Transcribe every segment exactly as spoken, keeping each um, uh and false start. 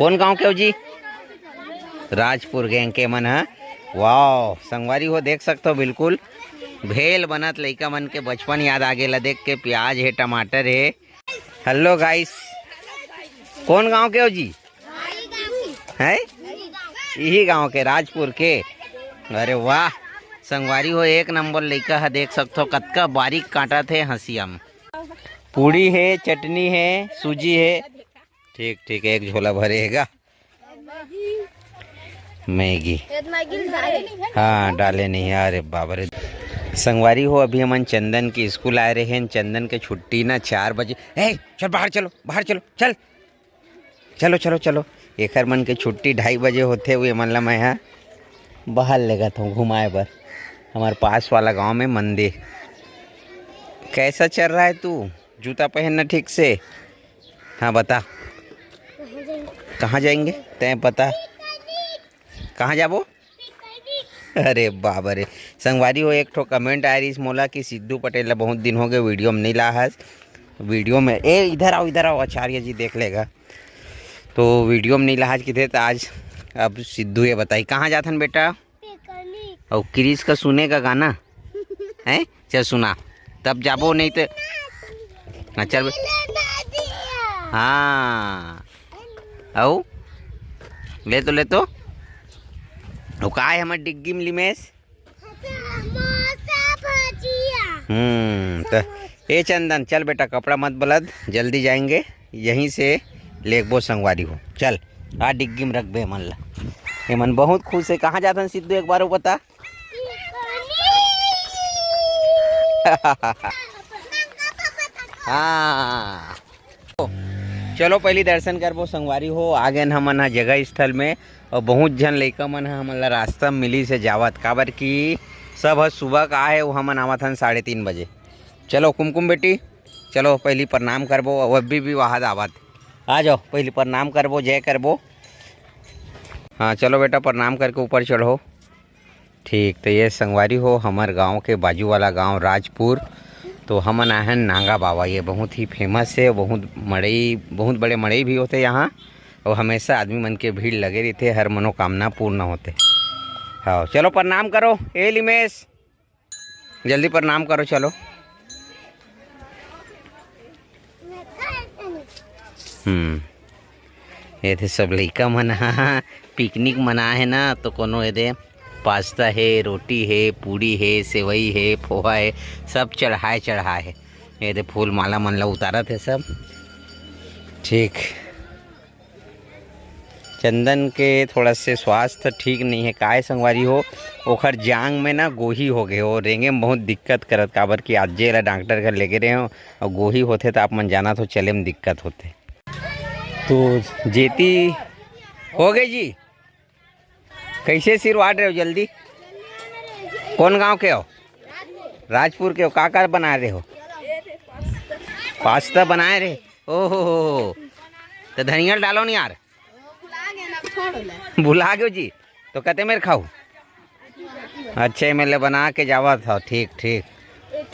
कौन गांव के हो जी? राजपुर गैंग के मन ह। वाह, संगवारी हो, देख सकते हो, बिल्कुल भेल बनत लइका मन के बचपन याद आ गेला देख के। प्याज हे, टमाटर हे। हेलो गाइस, कौन गांव के हो जी? हैं? इही गांव के, राजपुर के। अरे वाह, संगवारी हो, एक नंबर लइका ह, देख सकते हो, कतका बारीक काटत हे हंसिया में। पूड़ी हे, चटनी हे, सूजी हे। ठीक ठीक, एक झोला भरे हेगा। मैगी। हाँ, डाले नहीं। अरे बाबा रे। संगवारी हो, अभी हमन चंदन के स्कूल आए रहे हैं। चंदन के छुट्टी ना चार बजे। ए, चल बाहर, चलो बाहर, चलो, चल, चलो चलो चलो। एकर मन के छुट्टी ढाई बजे होथे, वो मन ला मैं हा बाहर लेगत हूँ घुमाए बर। हमारे पास वाला गांव में मंदिर। कैसा चल रहा है तू? जूता पहनना ठीक से। हाँ, बता। कहाँ जाएंगे? तैं बता। कहाँ जाबो? अरे बाबा रे। संगवारी हो, एक ठो कमेंट आए रहिस मोला कि सिद्धू पटेल ला बहुत दिन हो गए वीडियो में नहीं ला हस। वीडियो में, ए, इधर आओ, इधर आओ, आचार्य जी देख लेगा। तो वीडियो में नहीं ला हस किथे, तो आज अब सिद्धू ये बताई, कहाँ जाथन बेटा? पिकनिक। अउ क्रिस का सुने का गाना है? चल सुना, तब जाबो, नहीं तो। हाँ, चल। हाँ, अउ ले तो, ले तो। अउ का है हमर डिग्गी में, लिमेश? समोसा भजिया। हम्म, तो ए चंदन, चल बेटा, कपड़ा मत बदल, जल्दी जाएंगे, यहीं से लेगबो संगवारी हो। चल, आ डिग्गी में रखबे एमन ला। एमन बहुत खुश है। कहाँ जाथन सिद्धू, एक बार वो बता। हाँ, चलो पहली दर्शन करबो संगवारी हो। आ गए हमन ह जगह स्थल में, और बहुत झन लइका मन ह हमन ला रास्ता में मिलिस हे जावत, काबर कि सब ह सुबह का आए, वो हमन आवत हन साढ़े तीन बजे। चलो कुमकुम बेटी, चलो पहली प्रणाम करबो, वो अभी भी वहाँ आवत। आ जाओ, पहली प्रणाम करबो, जय करबो। हाँ, चलो बेटा, प्रणाम करके ऊपर चढ़ो। ठीक, तो ये संगवारी हो, हमर गांव के बाजू वाला गांव राजपुर। तो हमन आए हैं नांगा बाबा, ये बहुत ही फेमस है, बहुत मड़ई, बहुत बड़े मड़ई भी होते यहाँ, और हमेशा आदमी मन के भीड़ लगे रहिथे, हर मनोकामना पूर्ण होते। हाँ, चलो प्रणाम करो, ए लिमेश, जल्दी प्रणाम करो, चलो। हम्म, ये थे सब लइका मन ह पिकनिक मनाए हे ना, तो कोनो ये दे पास्ता हे, रोटी हे, पूड़ी हे, सेवई हे, पोहा हे, सब चढ़ाए चढ़ाए हे। ये दे फूल माला मन ला उतारत हे सब। ठीक, चंदन के थोड़ा से स्वास्थ्य ठीक नहीं है, काय संगवारी हो, ओखर जांग में ना गोही हो गए, वो रेंगे में बहुत दिक्कत करत, काबर कि आज जेला डॉक्टर घर लेगे रहे हो, और गोही होथे तो आप मन जानत हो, चले में दिक्कत होथे। तो जेती हो गई जी, कैसे सिरवाट रहे हो जल्दी? कौन गांव के हो? राजपुर के हो। का का बनाए रहे हो? पास्ता बनाए रहे। ओहो हो हो। तो धनिया डालो नहीं यार। भुला गयो जी। तो कते मेर खाऊ? अच्छा, एमे ले बना के जावत हो। ठीक ठीक।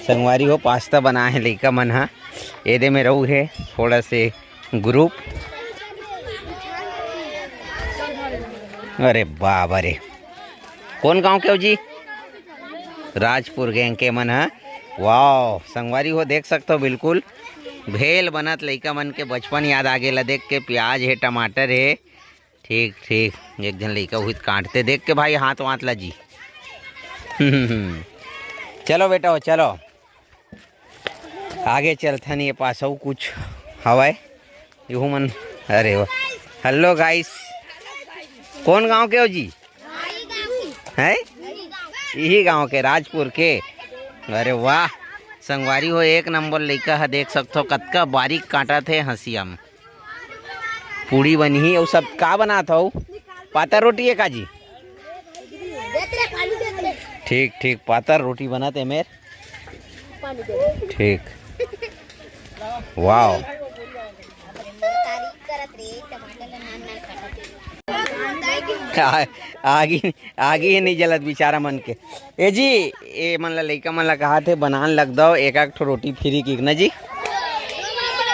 संगवारी हो, पास्ता बनाए हे लइका मन ह। एदे में रहू हे थोड़ा से ग्रुप। अरे बाबा रे, कौन गांव के हो जी? राजपुर गैंग के मन ह। वाह संगवारी हो, देख सकते हो बिल्कुल भेल बनत लइका मन के बचपन याद आ गेला देख के। प्याज हे, टमाटर हे। ठीक ठीक, एक झन लइका उहित काटते देख के भाई, हाथ वाथ ला जी। चलो बेटा हो, चलो। आगे चलथन, ये पास अउ कुछ हवय। यहू मन, अरे वाह। हेलो गाइस, कौन गांव के हो जी? हैं? इही गांव के, राजपुर के। अरे वाह, संगवारी हो, एक नंबर लइका ह, देख सकथो कतका बारीक काटत हे हंसिया म। पूड़ी बनही, अउ सब का बनात हव? पातर रोटी हे का जी? ठीक ठीक, पातर रोटी बनत हे मेर। ठीक, वाह। आ-, आगी, आगी ही नहीं जलत बेचारा मन के। ए जी, ए मन ला, लइका मन ला कहा थे बनान लग दो एक आध ठो रोटी फ्री की ना जी।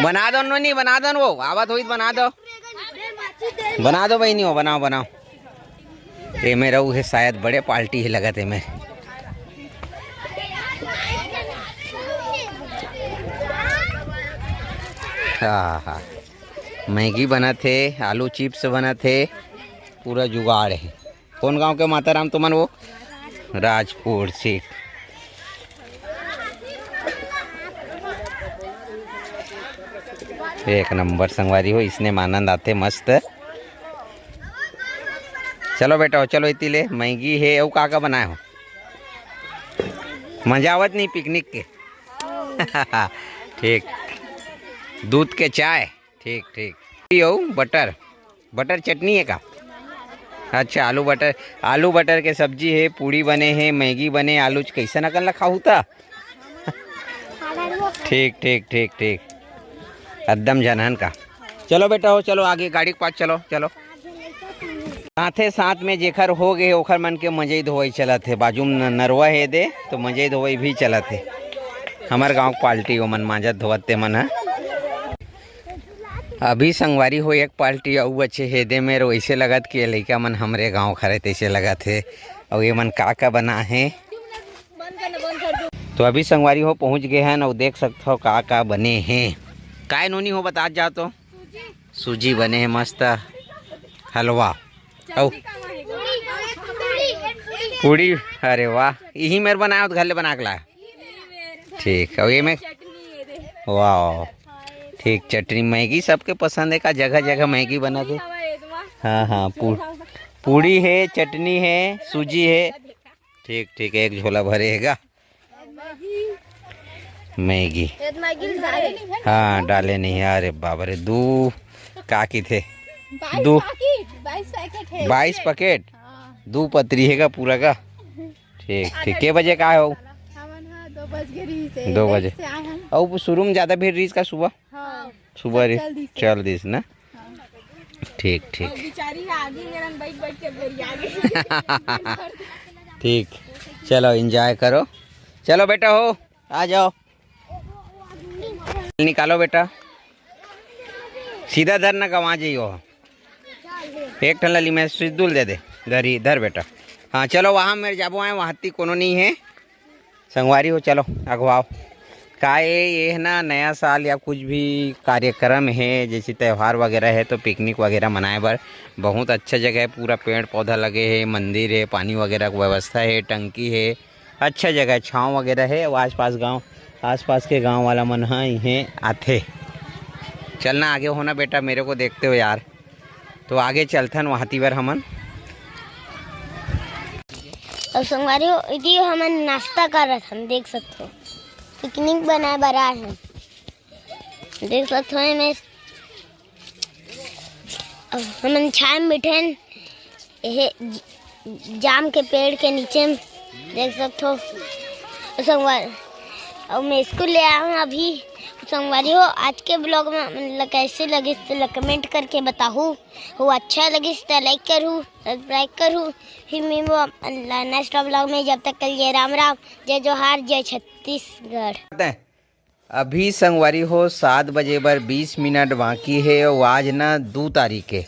बना दो नोनी, बना दो वो, आवत होई त बना दो। बना दो बहिनी हो, बनाओ बनाओ। ये मेरा वो है शायद बड़े पार्टी ही लगत है मैं। हाँ हाँ, मैगी बनत हे, आलू चिप्स बनत हे, पूरा जुगाड़ हे। कौन गांव के माता राम तुमन वो? राजपुर से। एक नंबर संगवारी हो, इसने आनंद आते मस्त। चलो बेटा हो, चलो इति ले मैगी हे, अउ का का बनाए हो? मजा आवत नहीं पिकनिक के? ठीक, दूध के चाय। ठीक ठीक। अउ बटर, बटर चटनी है का? अच्छा, आलू बटर, आलू बटर के सब्जी है, पूड़ी बने है, मैगी बने, आलू च-, कैसन अकन ला खाहू त? ठीक ठीक ठीक ठीक, एकदम झनहन का। चलो बेटा हो, चलो आगे गाड़ी के पास चलो, चलो। साथे साथ में जेखर हो गए ओखर मन के मजई धोवई चलत हे। बाजू में न-, नरवा हे दे, तो मजई धोवई भी चलत हे। हमर गांव के पार्टी ओमन मांजत धोवत ते मन ह। अभी संगवारी हो एक पार्टी अउ बचे हे दे मेर, वैसे लगत कि ये लइका मन हमरे गांव खरे तैसे लगत हे। अउ ये मन का का बना हे। तो अभी संगवारी हो पहुंच गए हैं अउ देख सकत हो का का बने हे। काय नोनी हो बतात जाओ तो। सूजी बने हे मस्त, हलवा। अउ पूड़ी, अरे वाह, इही मेर बनाए हो त घर ले बना के लाए? ठीक, अउ ये में वाह, ठीक चटनी, मैगी सबके पसंद है का? जगह जगह मैगी बनत हे। हाँ हाँ, पू-, पूड़ी है, चटनी है, सूजी है। ठीक ठीक, एक झोला भरे हे गा। मैगी। हाँ, डाले नहीं। अरे बाबा रे, दू का की थे? दू बाईस पैकेट है। बाईस पैकेट? हाँ। दू पतरी हे गा पूरा का? ठीक ठीक। के बजे का हो? हमन हा दो बज के रही से, दो बजे। अउ शुरू में ज्यादा भीड़ रहीस का सुबह? हाँ। सुबह रहीस, चल दिस ना? हाँ। ठीक ठीक। अउ बिचारी हा आगे मेरन बैठ बैठ के बोरिया गे। ठीक, चलो एंजॉय करो। चलो बेटा हो, आ जाओ, निकालो बेटा, सीधा धर ना, गंवा जाइयो। एक ठन लाली में सिद्दुल दे दे, धरी धर बेटा। हाँ चलो, वहाँ मेर जाबो आए, वहाँ ती कोनो नहीं है। संगवारी हो, चलो अगवाओ। का ये, ये है ना, नया साल या कुछ भी कार्यक्रम है, जैसे त्यौहार वगैरह है, तो पिकनिक वगैरह मनाए बर बहुत अच्छा जगह है। पूरा पेड़ पौधा लगे है, मंदिर है, पानी वगैरह की व्यवस्था है, टंकी है, अच्छा जगह है, छाँव वगैरह है। और आसपास गाँव, आसपास के गाँव वाला मन ह इहें आथे। चलना आगे होना बेटा, मेरे को देखते हो यार। तो आगे चलथन वहाँ ती बर हमन। अउ संगवारी हो, इति हमन नाश्ता करत हन, देख सकथो, पिकनिक बनाए बर आए हन। देख सकथो, एमे अउ हमन छाय में बैठन, एहे ज-, जाम के पेड़ के नीचे में, देख सकथो। अउ संगवारी, अउ मैं स्कूल ले आया हूँ अभी। संगवारी हो, आज के ब्लॉग में आप मन ला कैसे लगिस, तेला कमेंट करके बताहू। अउ अच्छा लगिस त लाइक करहू, सब्सक्राइब करहू। फिर मिलबो आप मन ला नेक्स्ट ब्लॉग में। जब तक के लिए राम राम, जय जोहार, जय छत्तीसगढ़। अभी संगवारी हो, सात बजे बर बीस मिनट बाकी हे। अउ आज ना दू तारीख हे,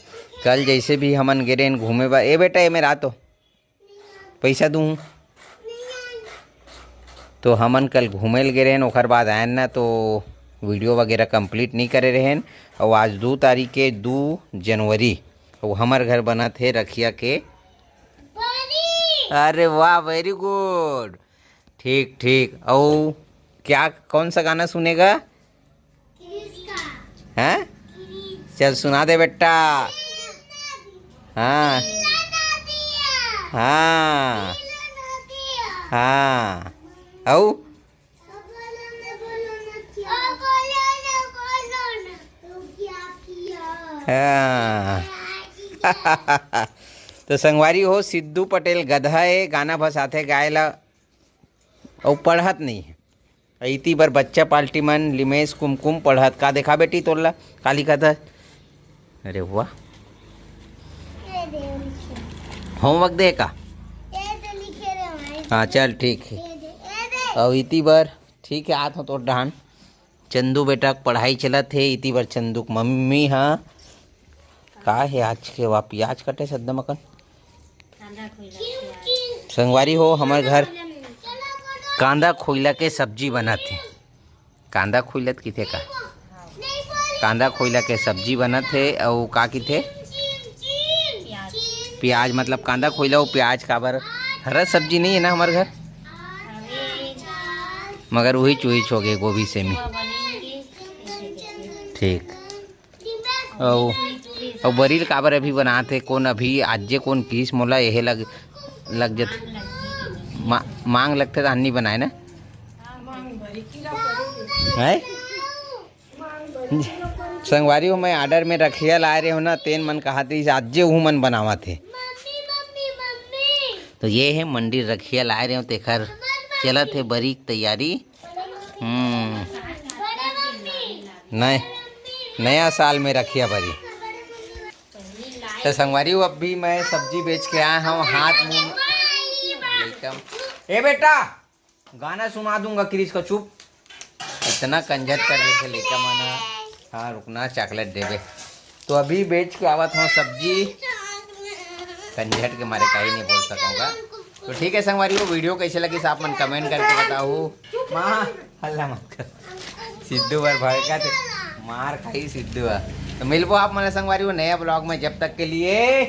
कल जैसे भी हमन गे रहेन घूमे बर। ए बेटा, ए मेरा तो पैसा दूँ। तो हमन कल घूमे ल गे रहेन, ओकर बाद आयन ना, तो वीडियो वगैरह कंप्लीट नहीं करे रहेन। अउ आज दू तारीख के, दू जनवरी, अउ हमर घर बनत हे रखिया के। अरे वाह, वेरी गुड। ठीक ठीक। अउ क्या, कौन सा गाना सुनेगा? हैं? चल सुना दे बेटा। हाँ। हाँ। हाँ। अउ? हाँ। तो संगवारी हो, सिद्धू पटेल गधा हे, गाना बस आथे गाए ला, अउ पढ़त नहीं हे। इति बर बच्चा पार्टी मन, लिमेश, कुमकुम पढ़त। का देखा बेटी तोर ला, का लिखत हे? अरे वाह, होमवर्क दे का? हाँ चल ठीक हे। अउ इति बर ठीक हे, आत हो तोर डहान। चंदू बेटा के पढ़ाई चलत हे, इति बर चंदू के मम्मी हा का हे आज के वा प्याज कटे सद्दम अकन। संगवारी हो, हमर घर कांदा खोइला के सब्जी बनत हे। कांदा खोइला त किथे का? कांदा खोइला के सब्जी बनत हे। अउ का किथे? प्याज, मतलब कांदा खोइला अउ प्याज काबर? हरा सब्जी नहीं है ना हमर घर, मगर उही चुही हो गे गोभी से मी। ठीक। अउ अउ बरी ल काबर अभी बनात हे? कोन अभी आजे कोन किस मोला एहे लग लग जत मा, मांग लगथे त हन्नी बनाए ना। है संगवारी हो, मैं ऑर्डर में रखिया लाए रहे हो ना, तेन मन कहा थे आजे उहू मन बनावत हे। तो ये है मंडी रखिया लाए रहे हो, तेखर चलत हे बरी के तैयारी। हम्म। नए नया साल में रखिया बरी। तो संगवारी हो, अब भी मैं सब्जी बेच के आया हूँ, हाथ मुंह। ए बेटा, गाना सुना दूंगा क्रिस का, चुप। इतना कंझट कर देथे लइका मन। हाँ रुकना, चॉकलेट देबे। तो अभी बेच के आवत हूँ सब्जी, कंझट के मारे काही नहीं बोल सकूँगा। तो ठीक है संगवारी हो, वीडियो कैसे लगिस आप मन कमेंट करके बताओ। माँ हल्ला मत कर, सिद्धू बर भड़का थे, मार खाई सिद्धू ह। तो मिलबो आप मन संगवारी हो नया ब्लॉग में, जब तक के लिए